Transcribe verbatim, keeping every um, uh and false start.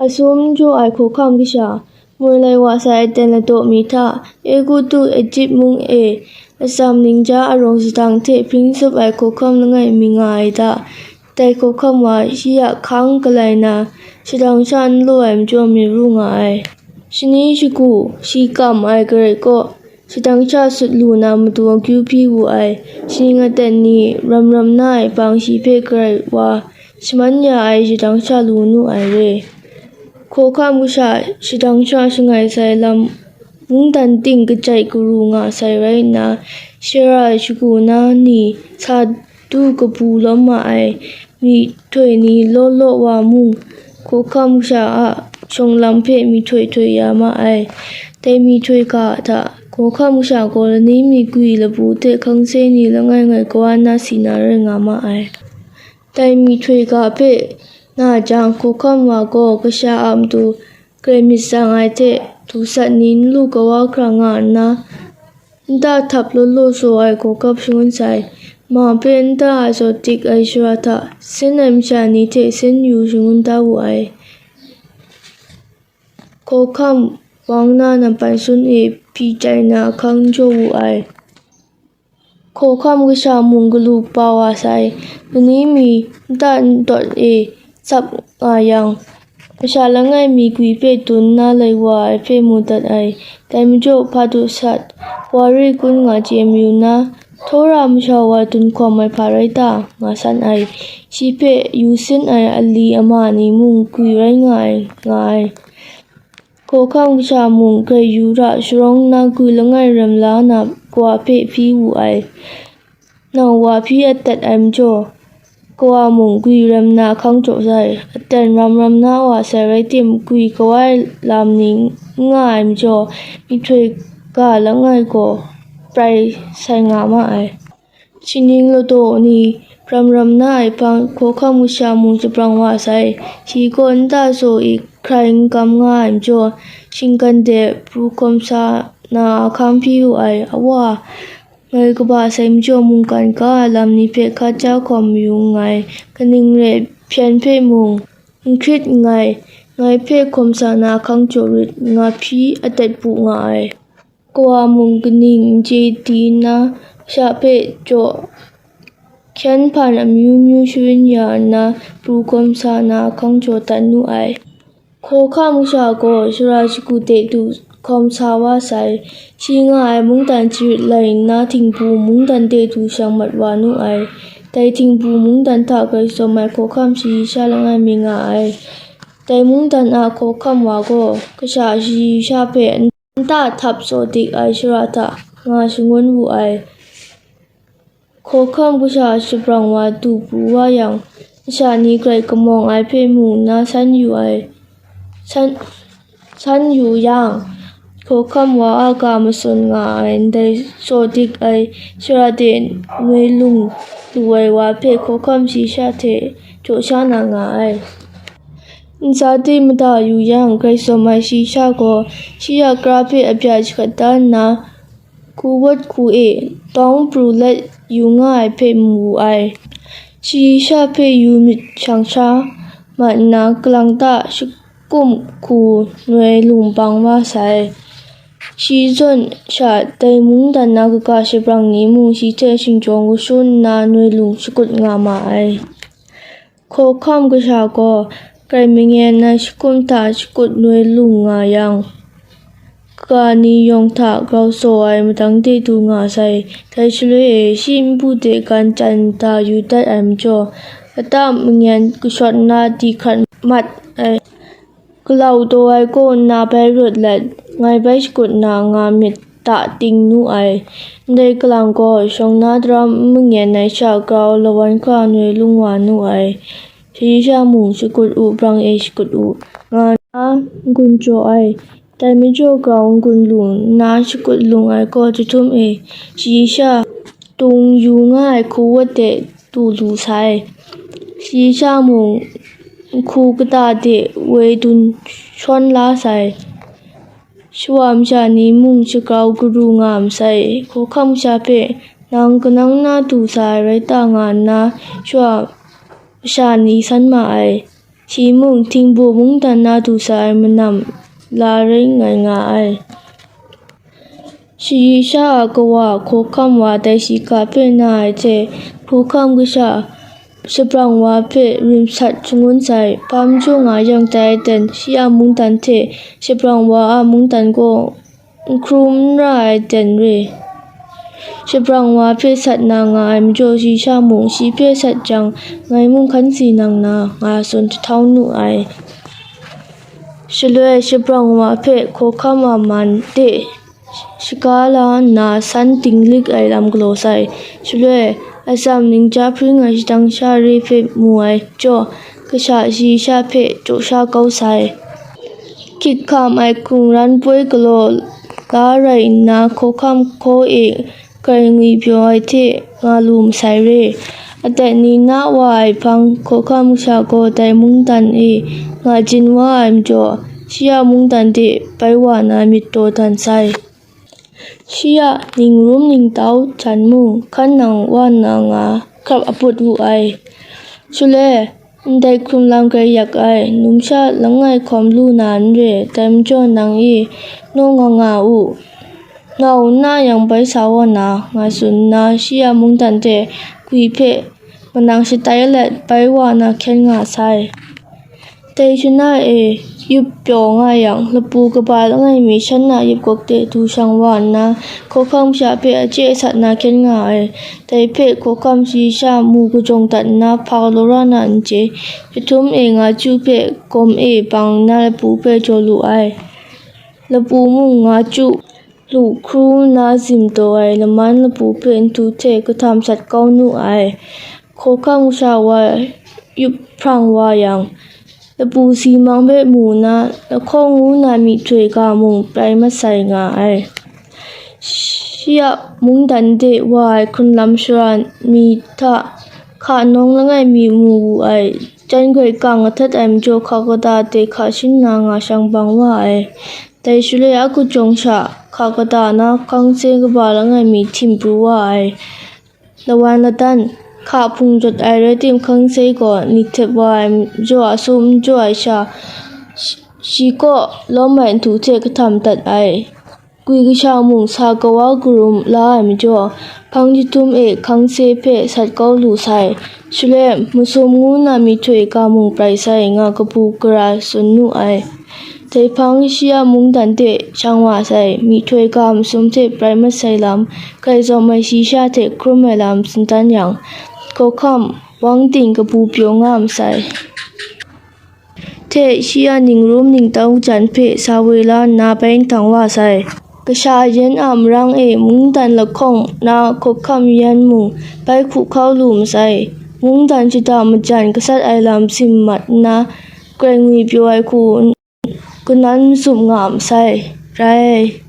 Asum jaw ai hkawhkam kasha, moi lai wa sai aten ladaw mi hta, Egutu Ejipt mung e, atsam ningja arawng sadang hte hpring tsup ai hkawhkam langai mi nga ai hta, dai hkawhkam wa shi a hkang galai na, shadang sha n law ai majaw mi ru nga ai. Shani shagu, shi kam ai garai kaw, shadang sha sut lu na matu akyu hpyi wu ai, shaning aten ni ram ram na ai hpang shi hpe garai wa, shaman ya ai shadang sha lu nu ai re. Hkawhkam kasha shadang sha shangai sai lam, mungdan ting kajai karu nga sai rai nna, shara shagu na ni sa du kabu lawm ma ai, myihtoi ni law law wa mung, hkawhkam kasha a shawng lam hpe myihtoi htoi ya ma ai. Dai myihtoi ga hta, hkawhkam kasha gaw lani mi gwi labu hte hkangse ni langai ngai kawa nna si na rai nga ma ai. Dai myihtoi ga hpe na jang, hkawhkam wa gaw kasha a matu grai myit tsang ai hte, du sat ni n lu kawa hkra nga nna, nta htap law law saw ai hkawhkam shangun sai. Ma hpe nta a saw dik ai shara hta, sin ai masha ni hte sin yu shangun da wu ai. Hkawhkam wang na nampan sun e hpyi chyai na ahkang jaw wu ai. Hkawhkam kasha mung galu kaba wa sai, lani mi nta ndawt e tsap nga yang, masha langai mi gwi hpe dun nna lai wa ai hpe mu dat ai. Dai majaw, hpa du sat, wa re kun nga chye mayu nna, Tora masha wa dun hkawm ai hpa rai ta? Nga san ai. Shi hpe yu sin ai ali ama ni mung gwi rai nga ai, nga ai. Hkawhkam kasha mung grai yu ra sharawng na gwi langai ram la na kawa hpe hpyi wu ai. Nang wa hpyi atat ai majaw, kawa mung gwi ram na ahkang jaw sai, aten ram ram na wa sai rai tim, gwi kawai lam ni n nga ai majaw, myihtoi ga langai gaw prai sai nga ma ai. Shaning ladaw ni ram ram na ai hpang hkawhkam kasha mung shabrang wa sai, shi gaw nta saw e hkrai n kam nga ai majaw, shinggan de pru hkawm sa na ahkang hpyi wu ai. Awa, ngai kaba sai majaw mungkan ga a lam ni hpe hkat ja hkawm mayu nngai, kaning rai hpyen hpe mung n hkrit nngai, ngai hpe hkawm sa na ahkang jaw rit, nga hpyi atat bu nga ai. Kawa mung kaning n chye di nna, sha hpe jaw hkyen hpan amyu myu sharin ya nna, pru hkawm sa na ahkang jaw dat nu ai. Hkawhkam kasha gaw shara shagu de du hkawm sa wa sai. Shi nga ai mungdan jarit lai nna, htingbu mungdan de du shang mat wa nu ai. Dai htingbu mungdan hta grai tsawm ai hkawhkam shayi sha langai mi nga ai. Dai mungdan a hkawhkam wa gaw, kasha shayi sha hpe nta htap tsaw dik ai shara hta nga shangun wu ai. Hkawhkam kasha shabrang wa du pru wa yang, masha ni grai kamawng ai hpe mu nna san yu ai, san, san yu yang, hkawhkam wa a ga matsun nga ai, ndai tsaw dik ai shara de noi lung lu ai wa hpe hkawhkam shayi sha hte jaw sha na nga ai. Ntsa de mada yu yang, grai tsawm ai shayi sha gaw, shi a kra hpe abya shagat da nna, hku wat hku e tawng pru let yu nga ai hpe mu wu ai. Shayi sha hpe yu myit shang sha mat nna, kalang ta shakum hku noi lung bang wa sai. Shi zawn sha dai mungdan na kaga shabrang ni mung shi hte shingjawng kashun nna noi lung shakut nga ma ai. Hkawhkam kasha gaw, grai mangen ai shakum hta shakut noi lung nga yang, kaga ni yawng hta grau tsaw ai madang de du nga sai. Dai shaloi e, shi npu de gan chyan da yu dat ai majaw, lata mangen kashawt nna di hkrat mat ai. Galau taw ai kaw nna bai rawt let, ngai bai shakut na nga myit ta ting nu ai. Ndai kalang gaw, shawng na daram n mangen ai sha grau lawan hkra noi lung wa nu ai. Shayi sha mung shakut u, brang e shakut u, nga nna n-gun jaw ai. Dai majaw grau n-gun lu nna shakut lung ai kaw jahtum e, shayi sha tung yu nga ai hku wat de du lu sai. Shayi sha mung nhku kata de woi dun shawn la sai. Shawa masha ni mung shagrau karu nga masai. Hkawhkam kasha hpe, nang kanang na du sa ai rai ta nga nna, shawa masha ni san ma ai. Shi mung htingbu mungdan na du sa ai manam la rai ngai nga ai. Shayi sha a kawa hkawhkam wa dai shiga hpe na ai hte, hkawhkam kasha shabrang wa hpe rim sat shangun sai. Hpa majaw nga yang tai ai ten, shi a mungdan hte shabrang wa a mungdan gaw n hkrum n ra ai ten re. Shabrang wa hpe sat na nga ai majaw, shi sha mung shi hpe sat jang, ngai mung hkan si nang na, nga tsun jahtau nu ai. Shaloi shabrang wa hpe hkawhkam a man de shaga la nna san dinglik ai lam galaw sai. Shaloi atsam ningja hpring ai shadang sha re hpe mu ai jaw, kasha shayi sha hpe jaw sha kau sai. Hkyit hkam ai hkungran poi galaw la rai nna, hkawhkam hkaw e grai ngwi pyaw ai hte nga lu masai re. Adat ni na wa ai hpang, hkawhkam kasha gaw dai mungdan e nga jin wa ai majaw, shi a mungdan de bai wa na myit taw dan sai. Shi a ningrum ningtau jan mung hkan nang wa nna nga hkrap aput wu ai. Shaloi ndai hkrung lam grai yak ai, numsha langai hkawm lu na n re, dai majaw nang e naw nga nga u, na u nna yang bai sa wa na, nga tsun nna, shi a mungdan hte gwi hpe manang shatai let bai wa na hkyen nga sai. Dai shana e yup pyaw nga yang, lapu kaba langai mi shan na yup gawk de du shang wa nna, hkawhkam sha hpe ache sat na hkyen nga ai. Dai hpe hkawhkam shayi sha mu kajawng dat nna, hpa galaw ra na n chye. Jahtum e nga chyu hpe gawm e bang nna lapu hpe jaw lu ai. Lapu mung nga chyu lu hkru nna zim taw ai laman lapu hpe nhtu hte kahtam sat kau nu ai. Hkawhkam kasha wa yup hprang wa yang, lapu si mang hpe mu nna, lahkawng ngu na myihtoi ga mung prai masai nga ai. Shi a mungdan de wa ai hkrunlam shara mi hta hka nawng langai mi mu wu ai. Jan grai kang ahtat ai majaw, hka kata de hka shin na nga shang bang wa ai. Dai shaloi a kajawng sha hka kata na hkangse kaba langai mi htim pru wa ai. Lawan ladan hka hpung jawt ai rai tim, hkangse gaw ni htep wa ai majaw, a sum n jaw ai sha, shi kaw lawm ai nhtu hte kahtam dat ai. Gwi kasha mung sa kawa karum la ai majaw, hpang jahtum e hkangse hpe sat kau lu sai. Shaloi masum ngu na myihtoi ga mung prai sai nga kabu gara tsun nu ai. Dai hpang shi a mungdan de shang wa sai, myihtoi ga masum hte prai masai lam, grai zawm ai shayi sha hte hkrum ai lam tsun dan yang, hkawhkam wang ting kabu pyaw nga masai. Hte shi a ningrum ningtau jan hpe sa woi la nna bai nhtang wa sai. Kasha yan a marang e mungdan lahkawng na hkawhkam yan mung bai hku hkau lu masai. Mungdan shada majan gasat ai lam sim mat nna, grai ngwi pyaw ai hku kanan matsup nga masai. Rai.